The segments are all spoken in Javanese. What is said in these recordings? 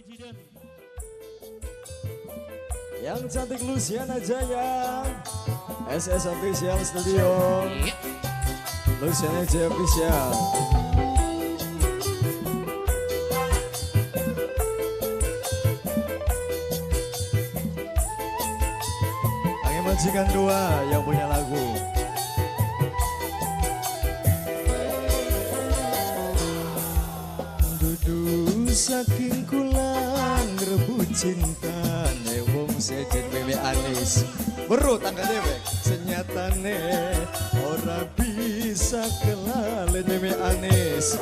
Presiden. Yang cantik Lusiana Jaya, SS Official Studio. Lusiana Jaya Official. Angin Majikan 2 yang punya lagu. Dudu saking kula ngrebut cintane wong sejen Mimi Anis. Weruh tangga dewek senyatane ora bisa kelalen Mimi Anis.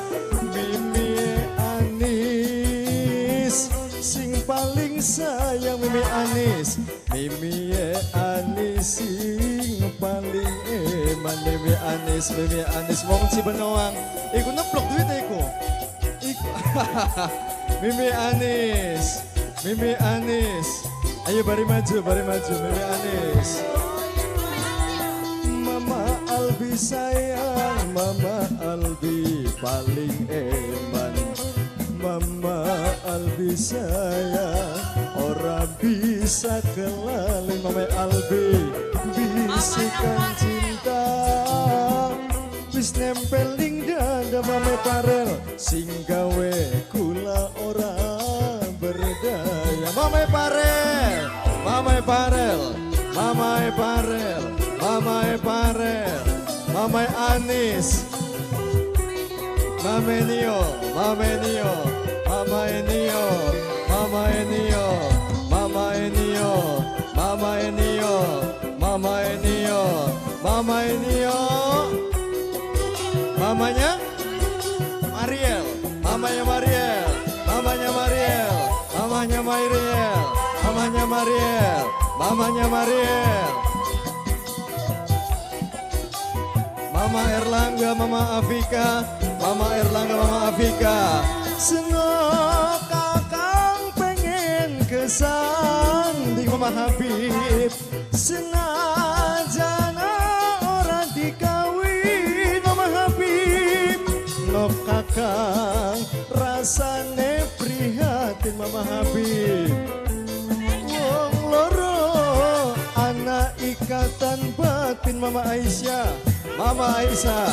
Mimi Anis sing paling sayang Mimi Anis. Mimi Anis sing paling eman Mimi Anis. Mimi Anis wong Cibenoang iku neplok duit iku. Mimi Anis, Mimi Anis, ayo bari maju Mimi Anis. Mama Albi sayang, Mama Albi paling eman. Mama Albi sayang, ora bisa kelalen Mama Albi, bisikan cinta. Wis nempel ning dada Mame Parel sing gawe kula ora berdaya. Mame Parel, Mame Parel, Mame Parel, Mame Parel, Mame Anis, Mame Nio, Mame Nio, Mame Nio, Mame Nio, Mame Nio, Mame Nio, Mame Nio, Mame Nio. Mamanya Mariel, mamanya Mariel, mamanya Mariel, mamanya Mariel, mamanya Mariel, mamanya Mariel. Mama Erlangga, Mama Afika, Mama Erlangga, Mama Afika. Senok kakang pengen kesanding Mama Habib. Senajana orang dikawin Mama Habib. Nok kakang rasane prihatin Mama Habib. Wong loro anak ikatan batin Mama Aisyah. Mama Aisyah,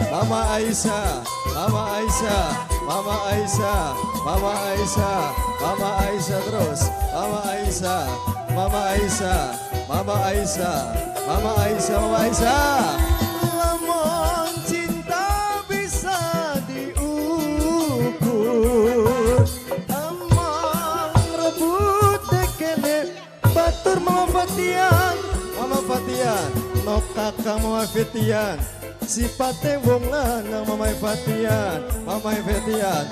Mama Aisyah, Mama Aisyah, Mama Aisyah, Mama Aisyah, Mama Aisyah terus, Mama Aisyah, Mama Aisyah, Mama Aisyah, Mama Aisyah, Mama Aisyah. Lamun cinta bisa diukur, amang rebut dekene batur Mama Fatian, Mama Fatian. Nok kakang Mama Fatian, sipate wong lanang Mama Fatian, Mama Fatian.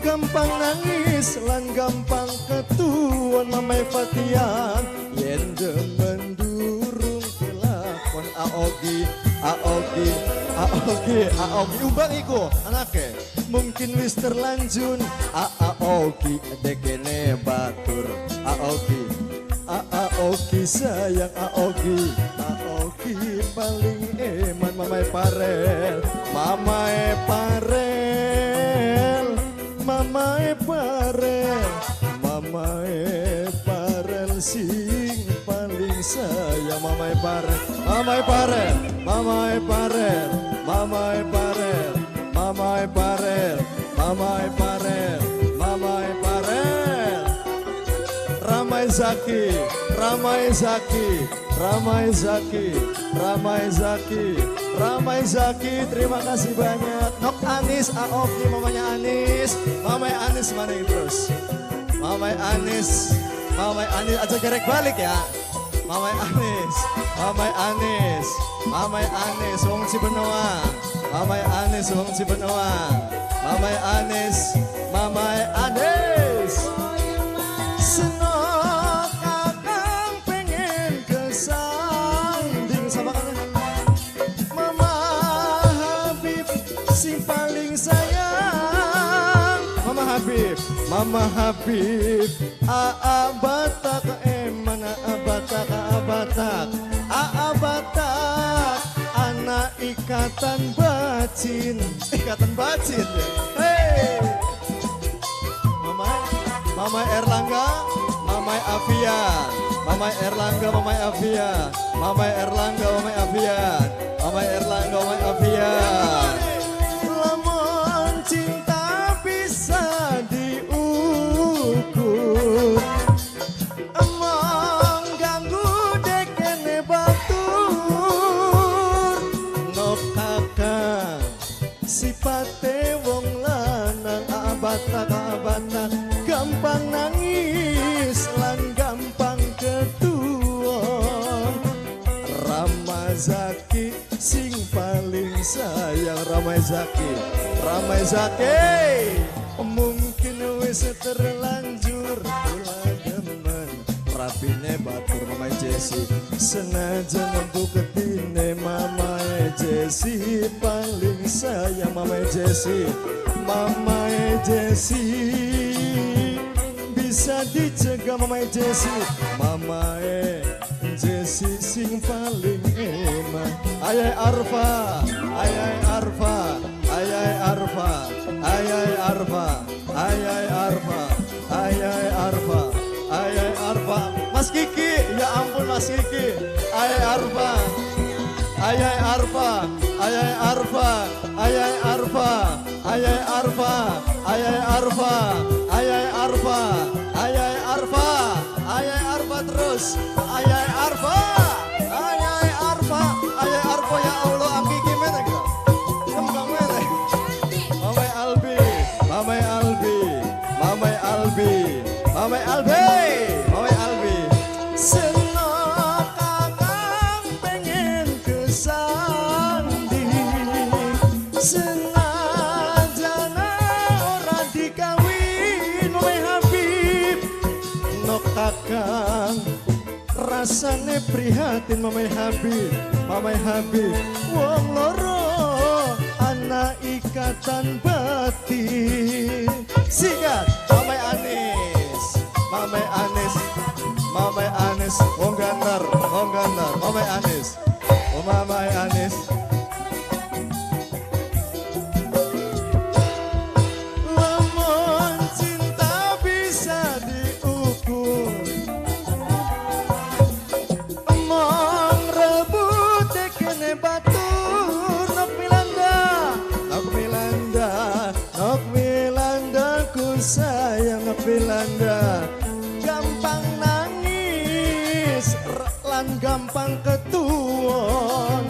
Gampang nangis lan gampang ketuan Mama Fatian. Yen demen durung kelakon Aogi, Aogi, Aogi, Aogi umbang iku anake. Mungkin wis terlanjur Aogi dekene batur Aogi. Aogi sayang Aogi, Aogi paling eman Mama Parel, Mama Parel, Mama Parel, Mama Parel sing paling sayang Mama Parel, Mama Parel, Mama Parel, Mama Parel, Mama Parel, Mama Parel, Mama Parel. Ramai Zaki, Ramai Zaki, Ramai Zaki, Ramai Zaki, Ramai Zaki, terima kasih banyak. Nok Anis, Aoki, mamanya Anis, mamanya Anis mana yang terus? Mamanya Anis, mamanya Anis, aja gerek balik ya. Mamanya Anis, mamanya Anis, mamanya Anis, wong Cibenoa, mamanya Anis, wong Cibenoa, mamanya Anis, mamanya Anis. Senok kakang pengen kesanding sama kan Mama Habib sing paling sayang. Mama Habib, Mama Habib, Aa Batak eman Aa Batak, Aa Batak, Aa Batak, anak ikatan batin, ikatan batin. Hey, Mama Mama Erlangga, Mama Afian, Mama Erlangga, Mama Afian, Mama Erlangga, Mama Afian, Mama Erlangga, Mama Afian. Lamun cinta bisa diukur, emang ganggu dekene batur. Nok kakang sipate wong lanang abatak abatak, gampang nangis lan gampang ketuon. Rama Zaki sing paling sayang, Rama Zaki, Rama Zaki. Mungkin wis terlanjur kula demen rapine batur Mama Jesse, senajan buktine Mama Jesse paling sayang, Mama Jesse, Mama Jesse. Bisa dicegah Mama Jesse, Mama Jesse sing paling eman. Ayai Arfa, ayai Arfa, ayai Arfa, ayai Arfa, ayai Arfa, ayai Arfa, ayai Arfa. Mas Kiki, ya ampun Mas Kiki. Ayai Arfa, ayai Arfa, ayai Arfa, ayai Arfa, ayai Arfa, ayai Arfa, ayai Arfa, ayai Arfa, ayai Arfa terus, ayai Arfa, ayai Arfa, ayai Arfa. Ya Allah, aku gimana gitu? Kembang mana? Mama Albi, Mama Albi, Mama Albi, Mama Albi, Mama Albi. Senok kakang pengen kesandi, senajana ora dikawin Mama Habib. Nok kakang rasane prihatin Mama Habib, Mama Habib. Wong loro ana ikatan batin. Sikat Mama Anis, Mama Anis, Mama Anis, wong gantar, wong gantar, Mama Anis, oh Mama Anis. Lamun cinta bisa diukur, emong rebut kene batur. Nok Milanda, nok Milanda, nok Milanda, ku sayang nok Milanda. Gampang nangis lan gampang ketuon,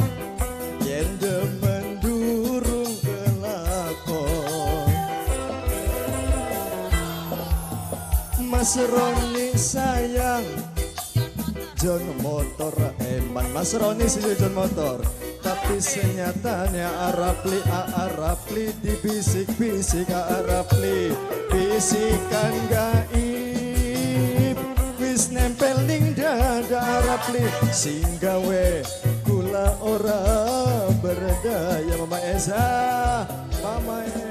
yen demen durung kelakon. Mas Roni sayang John motor eman, Mas Roni sih John motor. Tapi senyatanya Arapli, Arapli dibisik-bisik Arapli, bisikan gaib wis nempel ning dada Arapli, sing gawe kula ora berdaya. Mama Eza, Mama Eza.